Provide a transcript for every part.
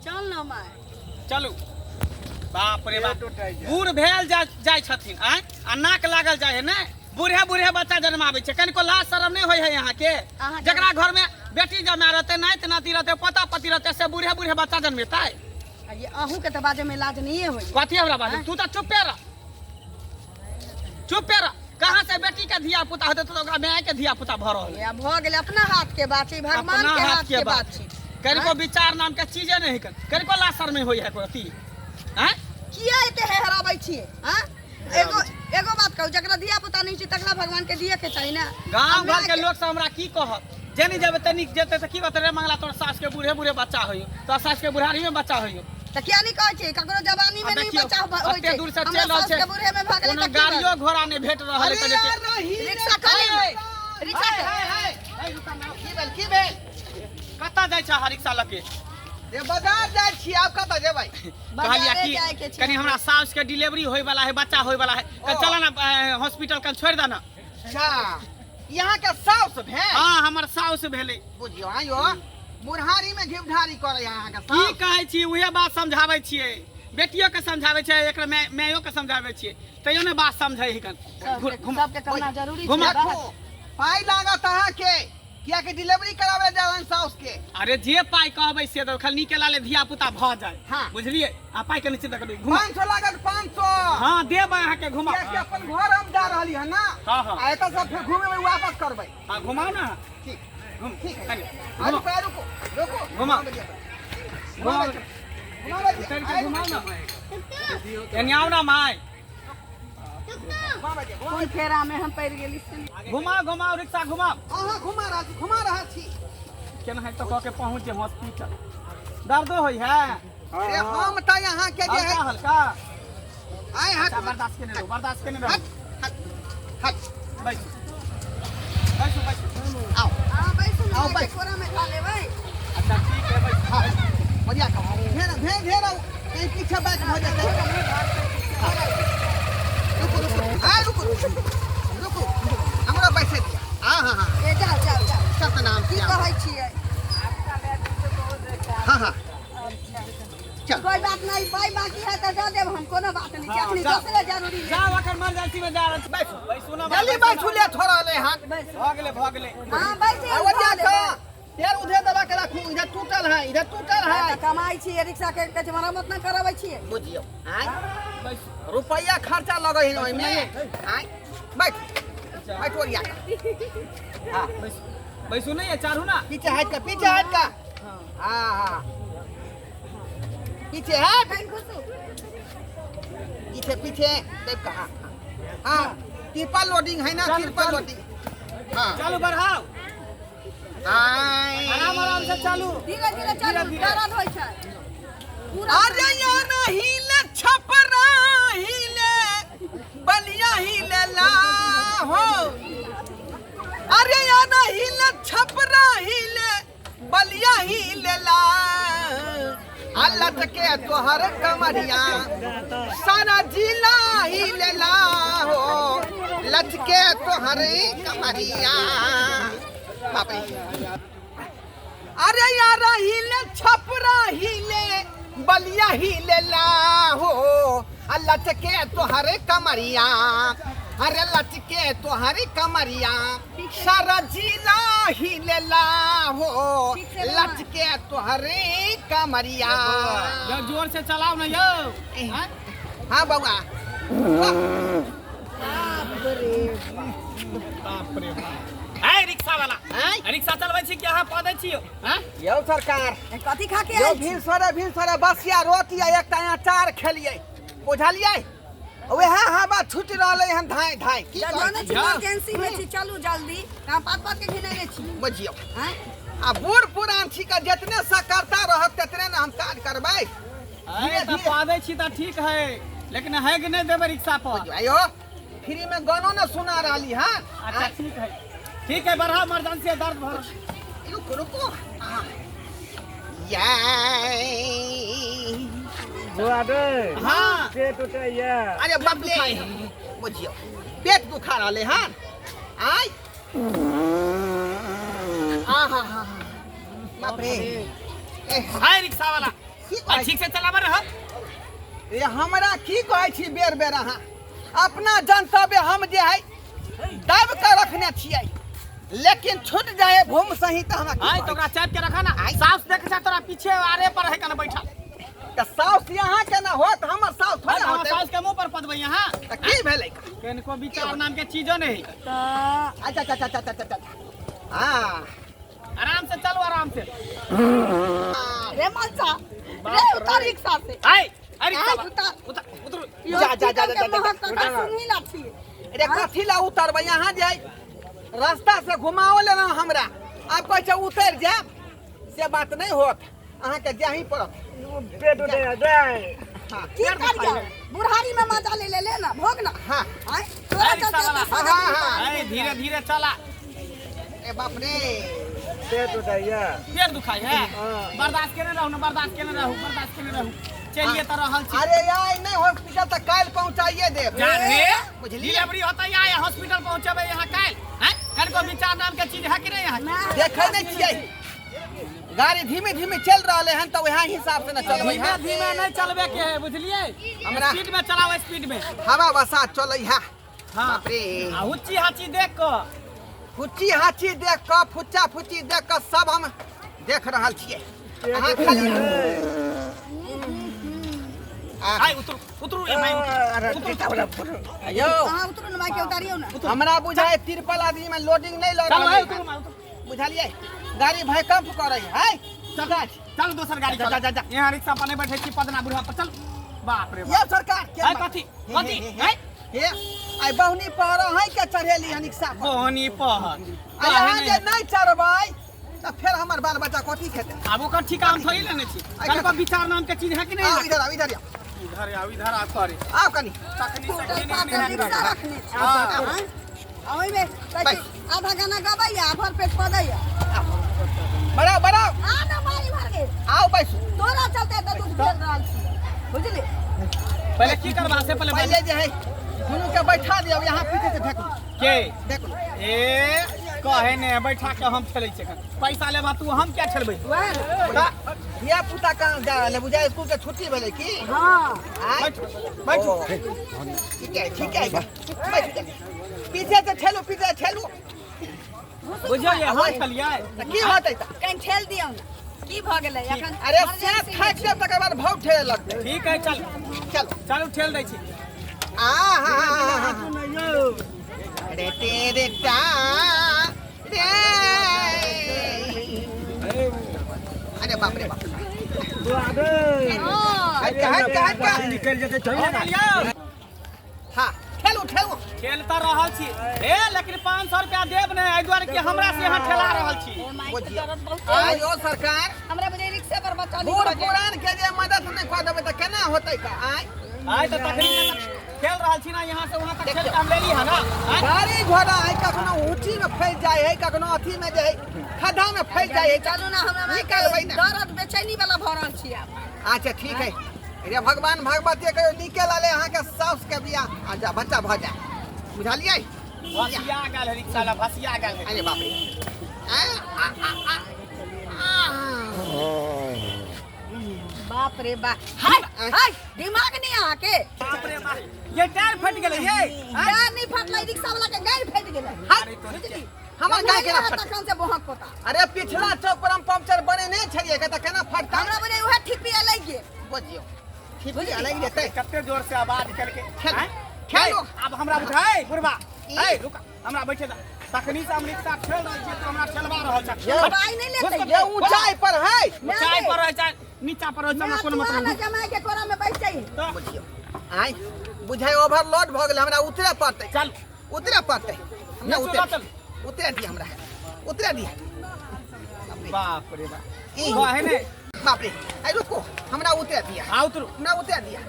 चल न माय। चलू। बाप रे बाप, बूढ़ भेल जा जाइ छथिन आँय, आ नाक लागल जाइ है ने, बूढ़े बूढ़े बच्चा जन्माबै छै, कनिको लाज शरम नहि होइ है अहाँके? जकरा घर में बेटी जमा रहतै, नाति नाती रहतै, पोता पोती रहतै, से बूढ़े बूढ़े बच्चा जन्मेतै? ये अहूँ के तऽ बाजै में लाज नहीं होई। कथी हमरा बाजै? तू तऽ चुप्पे रह, चुप्पे रह। कहाँ से बेटी के धिया पुता होतै तऽ ओकरा माय के धिया पुता भऽ रहल है। भऽ गेलै अपना हाथ के बात छै, भगवान के हाथ के बात छै। कनिको विचार नाम के चीजे नहीं कर, कनिको लाज शरम नहीं होई है कोई अथी। हैं? किया एते हेहराबै छियै? हैं? एगो एगो बात कहू, जकरा धिया पुता नहीं छै तकरा भगवान के दिए के चाही ना। गांव घर के लोग सब हमरा की कहत? जेनी जेबै तनी जेतै तऽ की कहतै रे मंगला, तोर सास के बूढ़े बूढ़े बच्चा होइयो, तोर सास के बुढ़ारी में बच्चा होइयो। तऽ किया नहीं कहै छै? ककरो जवानी में नहीं बच्चा होइ छै। दूर से चलि रहल छै, के बूढ़े में भऽ गेलै। कोनो गाड़ियो घोड़ा नहीं भेट रहल है। रिक्शा कर, रिक्शा कर। की भेल, की भेल? कतऽ जाइ छै रिक्शा लऽ के? रे बाजार जाइ छी, आब कतऽ जेबै? कहलियै कि कनी हमरा साउस के डिलीवरी होय वाला है, बच्चा होय वाला है, चल ना हॉस्पिटल कन छोड़ दे ना। अच्छा, यहाँ के साउस भेल? हाँ, हमर साउस भेलै। बुझियो आयो, बुढ़ारी में घिवढारी करे यहाँ के साउस। की कहै छी, उहे बात समझाबै छियै, बेटियो के समझाबै छियै, एकरा मायो के समझाबै छियै, तैयो ने बात समझै हिकन। सबके कहना जरूरी छै। पाइ लागत अहाँके, कियाकि डिलीवरी करावे जा रहल साउस के। अरे जे पाइ कहबै से दो, खाली नीके लाले धिया पुता भऽ जाय। हाँ। बुझलियै? आ पाइ के चिंता करू, घुमा। 500 लागत, 500। हाँ, देबै अहाँके, घुमा। कियाकि अपन घर हम जा रहली हन ना। हाँ, हाँ। आ एतऽ से फेर घुमेबै, वापस करबै। हाँ, घुमाउ ना। ठीक। घुम। ठीक है। कनी, आ, घुमाउ। रुको, रुको, रुको। घुमाउ। घुमाउ। घुमाउ। उतरि के घुमाउ ना। एने आउ ना my. कोन फेरा में हम पड़ गेली से। घुमाओ, घुमाओ रिक्शा घुमाओ। अहाँ घुमा रहल छी, घुमा रहल छी। केना है तो कह के पहुंचे हॉस्पिटल। दर्दो होई है? अरे हम तऽ यहाँ के जे है हल्का हल्का। आय हट। अच्छा, बर्दाश्त केने रहो, बर्दाश्त केने रहो। हट हट हट। बैसू बैसू बैसू। आओ। हां, बैसू ना। आओ, बैस। कोरा में खा लेबै। अच्छा ठीक है, बैसू। हां, बढ़िया कहो। घेर घेर घेर, कहीं पीछे बैठ हो जेतै। रुको रुको, आय रुको रुको, हमरा बैसे दिया। हां हां हां। ए जाओ जाओ जाओ। सतनाम। की कहै छियै? हां हां, चल। कोई बात नहीं, पाई बाकी है तो दे देब हम, कोनो बात नहीं छै। अखनी दोसरे जरूरी है। जाओ, अखन इमरजेंसी में जा रहल छी। बैसू बैसू ना। जल्दी बैठू, ले थोड़ा ले हाथ। भऽ गेलै, भऽ गेलै। हां, बैसू। और जा पैर उधर दबा के रखू, इधर टूटल है, इधर टूटल है। कमाई छी रिक्शा के, कहै छै मरम्मत ना कराबै छियै। बुझियौ आय, रुपैया खर्चा लगै है ओहिमे। आय बैठ बैठ ओरिया। हां, बैसू बैसू। नहीं है, चारू ना। पीछे हट का, पीछे हट का। हां हां, पीछे हट, पीछे पीछे देख। कहा हां, तिरपाल लोडिंग है ना, तिरपाल लोडिंग। हां, चालू बढ़ाओ, आराम आराम से चालू। धीरे धीरे चालू, दर्द होइ छै। अरे यार हिले छपरा हिले बलिया हिले ला हो। अरे यार हिले छपरा हिले बलिया हिले ला, अल्लाह के तोहर कमरिया सारा जिला हिले ला हो, लचके तोहर कमरिया। बाप रे। अरे यार हिले छपरा हिले बलिया हिले ला हो, लचके तोहर कमरिया, अरे लचके तोहर कमरिया सारा जिला हिले ला हो, लचके तोहर कमरिया। यो जोर से चलाओ ना यो। हाँ बउआ। बाप रे बाप। है रिक्शा वाला, रिक्शा चलबै छी कि अहाँ पदै छी? हैं यौ सरकार, कथी खा के यौ? आयल छी? भिनसरे भिनसरे बसिया रोटी आ एकटा अचार खेलियै, बुझलियै? वएह हवा छुटि रहलै हन धाय धाय। की जब कहै जानै छी? छी इमरजेंसी में छी, चलू जल्दी, हम पात पात के घिनेने छी। बुझियौ। हैं? आ बूढ़ पुरान छी के जितने सकरता रहत तेतने ने हम काज करबै। अरे तऽ पदै छी तऽ ठीक है, लेकिन है कि नहि देबै रिक्शा पर? आयो, फ्री में गानो ने सुना रहली हन। अच्छा ठीक है, ठीक है, बढ़ाओ, इमरजेंसी है, दर्द भर। रुको रुको। हाँ। पेट उठैया। अरे बाप रे, बुझियौ पेट दुखा रहले हन। आय आ हा हा, बाप रे। हाय रिक्शा वाला, की आ कहै ठीक से चलाबऽ रह। छी? ये हमरा की कहै छी बेर बेर अहाँ अपना जनतव्य हम जे है दाबि कऽ रखने छियै, लेकिन छूट जाए भूम सही तऽ हमरा की आय कहै तो ओकरा चाप के रखा ना। साउस देख छै तोरा पीछे आरे पर है कने बैठल। छी? तऽ साउस यहाँ के ना होत, हमर साउस थोड़े हम होतै। साउस के मुंह पर पदबै यहाँ। तऽ की भेलै? कनिको विचार नाम के चीजो नहीं। तऽ अच्छा अच्छा अच्छा अच्छा अच्छा हाँ आराम से चलो, आराम से। रे मनसा रे, उतर रिक्शा से। आय अरे आय, उतर। उतर उतर। यो जा, जा, जा, स्पीकर जा, के जा, महक जा, कथा जा। सुनही ना छी। रे कथी ला उतरबै? यहाँ जे रास्ता से घुमाओ लेना हमरा, आब कहै छै उतरि जायब, से बात नहि होत, अहाँके जाही पड़त। पेट उठे जाए। हाँ। की करिया बुढ़ारी में मजा ले ले ले ना भोग ना। हाँ। आय तोरा अरे चलते साला, तो सजा हाँ, नहीं हाँ। पाए। आय धीरे धीरे चला। ए बाप रे, पेट उठाइए। पेट दुखाई है। हाँ। बर्दाश्त केने रहू ना, बर्दाश्त केने रहू, बर्दाश्त केने रहू। चलिए तो रहल छी। अरे यार नहीं हॉस्पिटल तक काल्हि पहुंचाइए देब। जा रे। बुझलियै? डिलीवरी होता है हॉस्पिटल पहुंचेबै यहाँ काल्हि। हैं कनिको विचार नाम के चीज है कि नहीं यहाँ? देखै नहि छियै गाड़ी धीमे धीमे चलि रहलै हन, तऽ वएह हिसाब से ने चलबै। धीमे है धीमे नहीं चलबे के है, बुझलियै? हमरा- स्पीड में चलाओ, स्पीड में। हवा बसात चलै है। हाँ। बाप रे। आ हुच्ची हाची देख कऽ। फुच्ची हाची देख कऽ, फुच्चा फुच्ची देख कऽ सब हम देख रहल छियै। अहाँ खाली आय उतरू उतरू ए भाई उतरू उतरू। यौ अहाँ उतरू ने, माय के उतारियौ ना। हमरा बुझाय तिरपल आदमी में लोडिंग नहीं लऽ चलो रहल आय है। उतरू माय उतरू। बुझलियै? गाड़ी भयकंप करै है। चल चल दोसर गाड़ी जा, चल। जा, जा। यहाँ रिक्शा पर नहीं बैठे छी, पदना बुढ़ा पर चल। बाप रे बाप। यौ सरकार के आय कथी कथी हे, आय हे आइ बहुनी पहर है के चढ़ेली हन रिक्शा पर। बोहनी पहर। आ यहाँ जे नहीं चढ़बै तऽ फेर हमर बाल बच्चा कथी खेतै? आब ओकर ठीका हम थोड़ी लेने छी। आइ कनिको विचार नाम के चीज है कि नहीं? आउ इधर, आउ इधर, आउ। इधर आओ, इधर आओ करे। आउ कनी। तखनी से टूटल केने फाटल ने रिक्शा रखने छी। आँय? आ ओहिमे कहै छै, आधा गाना गबैया आ भर पेट पदैया। बढ़ाओ बढ़ाओ। आ ना मारी मार के। आउ बैसू। तोरा चलते तऽ दुख झेल रहल छी, बुझली? पहले की करबा से पहले पहले जे है दुनू के बैठा दियौ यहाँ पीछे से ढेकलू। के ढेकलू। ए कहे ने बैठा के हम खेलै छियै एखन। पैसा लेबा तू, हम क्या खेलबै? वएह ने। तऽ धिया पुता कहाँ जा रहल है? बुझाय स्कूल के छुट्टी भेलै की? हाँ। आँय? बैठू बैठू। ओ, ठीक है ठीक है, बैठ जा। पीछे से ठेलू, पीछे से ठेलू। बुझलियै हम खेलियै। तऽ की होतै तऽ? कनि ठेल दियौ ने, की भऽ गेलै एखन? अरे से इमरजेंसी थाकि जायब तकर बाद भाव ठेले लगतै। ठीक है चल। चलो चलू ठेल दै छी। आ हा हा हा। रे तेरे टा रे। अरे बाप रे बाप। हाँ। हट के, हट के, हट के। निकल जेतै हो गेल यौ। हाँ ठेलू ठेलू। ठेल तऽ रहल छी हे, लेकिन 500 रुपया देब नहि एहि दुआरे कि हमरा से यहाँ ठेला रहल छी। ओ my के बुझियौ। दर्द बहुत। आयो सरकार, हमरा बुझाइ रिक्शे पर बच्चा बूढ़ निकल जाए। पुरान के जे मदद नहि कऽ देबै तऽ केना होतै का? आय आइ तऽ तखनी खेल रहल छी ना, यहाँ से वहाँ तक खेल के हम लेली है ना। आँय? गाड़ी घोड़ा है कखनो ऊँची में फंसि जाइ है, कखनो अथी में जे है खड्डा में फंसि जाइ है। चलू ना, हमरा माय के निकलबै ना। दर्द बेचैनी वाला भऽ रहल छी आब। अच्छा ठीक है। रे भगवान भगवती कहियो नीके लाले अहाँके साउस के बियाह आ जा बच्चा भऽ जाए, बुझलियै? भसिया गेल है रिक्शा ला, भसिया गेल है। अरे बाप रे। आ, आ, आ, आ, आ। बाप रे बाप, हाय हाय, दिमाग नहीं अहाँके। बाप रे बाप, ये टायर फटि गेलै ये। आँय? टायर नहीं फटलै, रिक्शा वाला के गाड़ी फटि गेलै। हाय, बुझली? हमर गाय केना फटतै? तखन से बहक पोता। अरे पिछला चौक पर हम पंक्चर बनेने छलियै तऽ केना फटतै? हमरा बुझाइ उएह ठीपी अलगि गेल। बुझियौ ठीपी अलगि जेतै। कते जोर से आवाज केलकै। खेलू, आँय? खेलू। आब हमरा बुझाइ बुढ़बा। की? ए रुक, हमरा बैठे दे। तखनी से हम रिक्शा ठेल रहल छी, तू हमरा ठेलवा रहल छ। यौ। पाइ नहि लेतै। ये ऊंचाई पर है। ऊंचाई पर रहै छै नीचा पर रहै छै, हमरा कोनो मतलब ना। नहि। जमाइ के कोरा में बैठ जाइ। तऽ बुझियौ आय बुझाइ ओवरलोड भऽ गेलै, हमरा उतरे पड़तै। चल उतरे पड़तै हमरा। नीचो उतरे लऽ चल। उतरे दिअ, हमरा उतरे दिअ। बाप रे बाप। ई। कहे ने। बाप रे, आइ रुको, हमरा उतरे दिअ। आ उतरू। हमरा उतरे दिअ।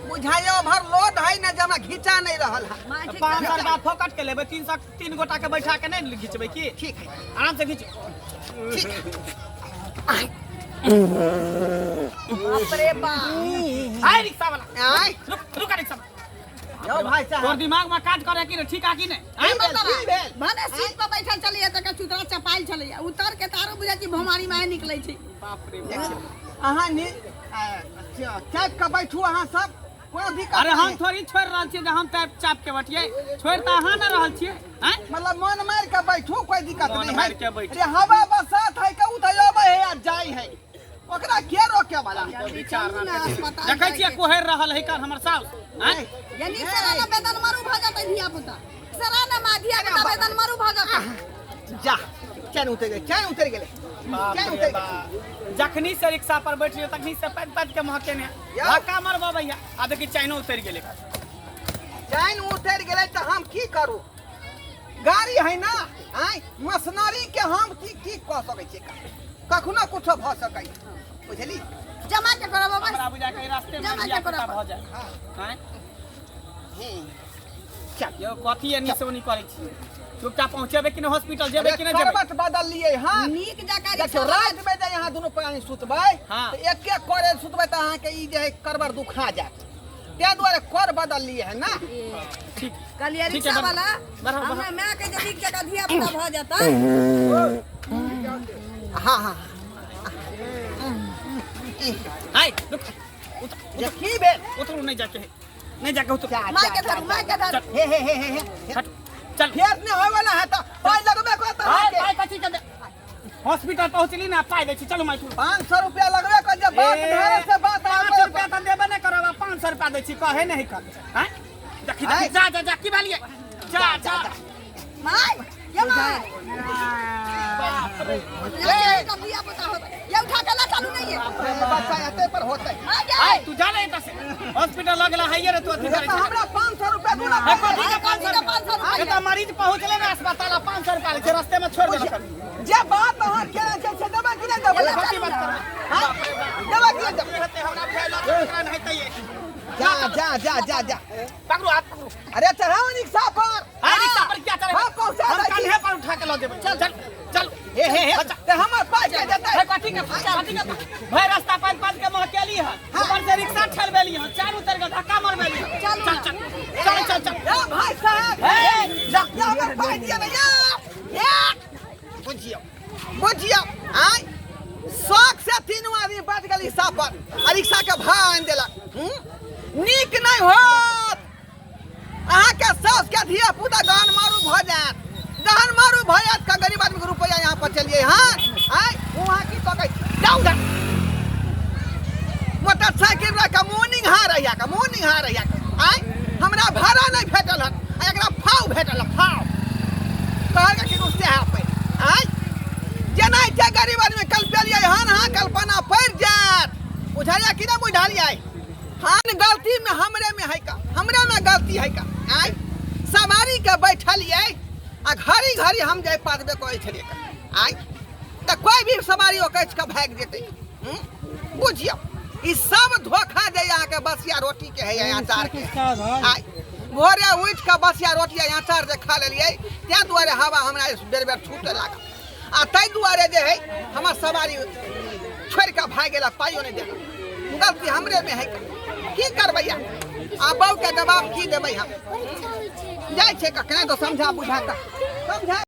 बुझाइ ओवरलोड है ने जे हमरा घिचा नहि रहल है। माय ठीक। 500 रुपया फोकट के लेबै, 300 तीन गोटा के बैठा के नहि घिचबै की? ठीक है। आराम से घिच। ठीक है। बाप रे बाप। आय रिक्शा वाला। आय रुक रुक रिक्शा। यौ भाई तोर साहब, दिमाग में काज करे कि नहीं? ठीक आ कि नहीं? आय? की भेल, की भेल? भने सीट पर बैठल छलैया तकर चुतरा चपायल छलैया, उतर के तारो बुझाइ छी भमारी माहे निकलै छै। बाप रे बाप। अहाँ नि चापि कऽ बैठू अहाँ सब, कोनो दिक्कत अरे हम नहि। थोड़ी छोड़ि रहल छियै जे हम टाइप चाप के बैठियै, छोड़ि तऽ अहाँ ने रहल छियै। आँय? मतलब मन मारि के बैठू, कोई दिक्कत मोन नहीं है। मारि के बैठू। अरे हवा बसात है के उठै अबै है आ जाइ है, ओकरा के रोके वाला है? जल्दी चलू ना अस्पताल। देखै छियै कोहरि रहल है काल हमर साउस। आँय? यानी सराना बेदन मारू भऽ जेतै धिया पुता, सराना मा धिया पुता बेदन मारू भऽ जेतै। जा, चैन उतरि गेलै, चैन उतरि गेलै, चैन उतरि गेलै। जखनी से रिक्शा पर बैठियो तखनी से पैद पैद के महकेने धक्का मरबा भैया। आ देखी चैनो उतरि गेलै। चैन उतरि गेलै तऽ हम की करू? गाड़ी है ना, आँय, मशीनरी के हम की की कऽ सकै छियै? कखनो कुछो भऽ सकै, बुझली? जमा के करब बस। हमरा बुझा के रास्ते में जमा के धिया पुता करब। भऽ जाए। आँय? चल यौ कथी एनी से ओनी करै छियै? चुपचाप पहुँचेबै कि नहि हॉस्पिटल जेबै कि नहि जेबै? करबट बदललियै हँ। नीक जकाँ देखियौ, रिक्शा राति में जे अहाँ दुनू प्राणी सुतबै हाँ। तऽ एक एक करे सुतबै तऽ अहाँके ई जे है करबर दुखा जायत, ताहि दुआरे कर बदललियै है ना। ठीक कहलियै ठीक है, रिक्शा वाला बढ़ाओ, बढ़ाओ। हमरा माय के जे नीक जकाँ धिया पुता भऽ जेतै। हाँ हाँ। आइ रुक, जे की भेल? उतरू, नहीं जाके है, नहीं जाके उतरू। जा, माय जा, के जा, धरू, माय के धरू। हे हे हे हे हे। हट, चल। फेर नहि होय वाला है तऽ पाइ लगबे करत पाइ अहाँके। पाइ कथी के दे? हॉस्पिटल पहुँचली ना पाइ दै छी, चलू माय। 500 रुपया लगबे कर, जे बात भेल से बात। 500 रुपया तऽ देबे नहि करब, 500 रुपया दै छी कहे नहीं कर। आँय? देखी देखी, जा जा जा, की भेलियै? जा जा। माय ये माय, ये का धिया पुता होतै, ये उठा के ला चलू। नहीं है बच्चा एते पर होतै। माय गे। आइ तू जा ले एतऽ से, हॉस्पिटल लगला है रे, तू अथी करै तऽ छै। हमरा 500 रुपया दू ना। है, कथी के 500 कथी के 500 रुपया? एतऽ मरीज पहुँचले ना अस्पताल आ 500 रुपया लै छै, रस्ते में छोड़ि देलक। जे बात अहाँ केने छै से देबै कि नहि देबै? कथी बात करबै? हाँ? देबै कि नहि देबै? हेतै हमरा बुझायल एकरा नहि हेतै। जा जा जा जा जा। पकड़ू हाथ, पकड़ू। अरे चढ़ाओ रिक्शा पर। हां, रिक्शा पर क्या चढ़े? हाँ, पहुंचा हम दै छी। कंधे पर उठा के लऽ जेबै। चल चल चल। हे हे हे, तऽ हमर पाइ के देतै? हे, कथी के कथी के भाई? रास्ता पाँच पाँच के महकेली है, ऊपर से रिक्शा ठेलबेली है, चारू उतर के धक्का मरबेली है। चल चल चल चल चल। ए भाई साहब, हे, जा, या हमर पाइ दिअ ने। या या, बुझियौ बुझियौ, आँय, शौक से तीनू आदमी बच गेल रिक्शा पर आ रिक्शा के भाड़ा आनि देलक। हूँ? नीक नहि होत, अहाँके साउस के धिया पुता गहन मारू भऽ जायत, गहन मारू भऽ जायत का गरीब आदमी के रुपैआ यहाँ पर चलिए। हाँ, आँय, वहाँ की तकै? जाउ उधर। मोटरसाइकिल रख के मुँह निंघा रहिया के, मुँह निंघा रहिया के। आँय, हमरा भाड़ा नहि भेटल हन आ एकरा फाव भेटल हन, फाव कहलकै कि रुस्ते है पे। आँय, जेना छै गरीब आदमी कल्पेलियै हन। हाँ, कल्पना पड़ि जायत, बुझलियै कि नहि बुझलियै? हन गलती में हमरे में है का, हमरे में गलती है का? आँय, सवारी के बैठलियै आ घड़ी घड़ी हम जाय पादबे करै छलियै का। आँय, तऽ कोई भी सवारी ओकैछ के भागि जेतै। हूँ? बुझियौ, ई सब धोखा जे अहाँके बसिया रोटी के है, अचार के। आँय, भोरे उठि कऽ बसिया रोटी आ अचार जे खा लेलियै, ताहि दुआरे हवा हमरा बेर बेर छूटे लागल आ ताहि दुआरे जे है हमर सवारी छोड़ि कऽ भागि गेल आ पाइयो नहि देलक। गलती हमरे में है का। की करबै आ बहू के जवाब की देबै हम? जाइ छै कखने तो समझा बुझा कऽ समझा।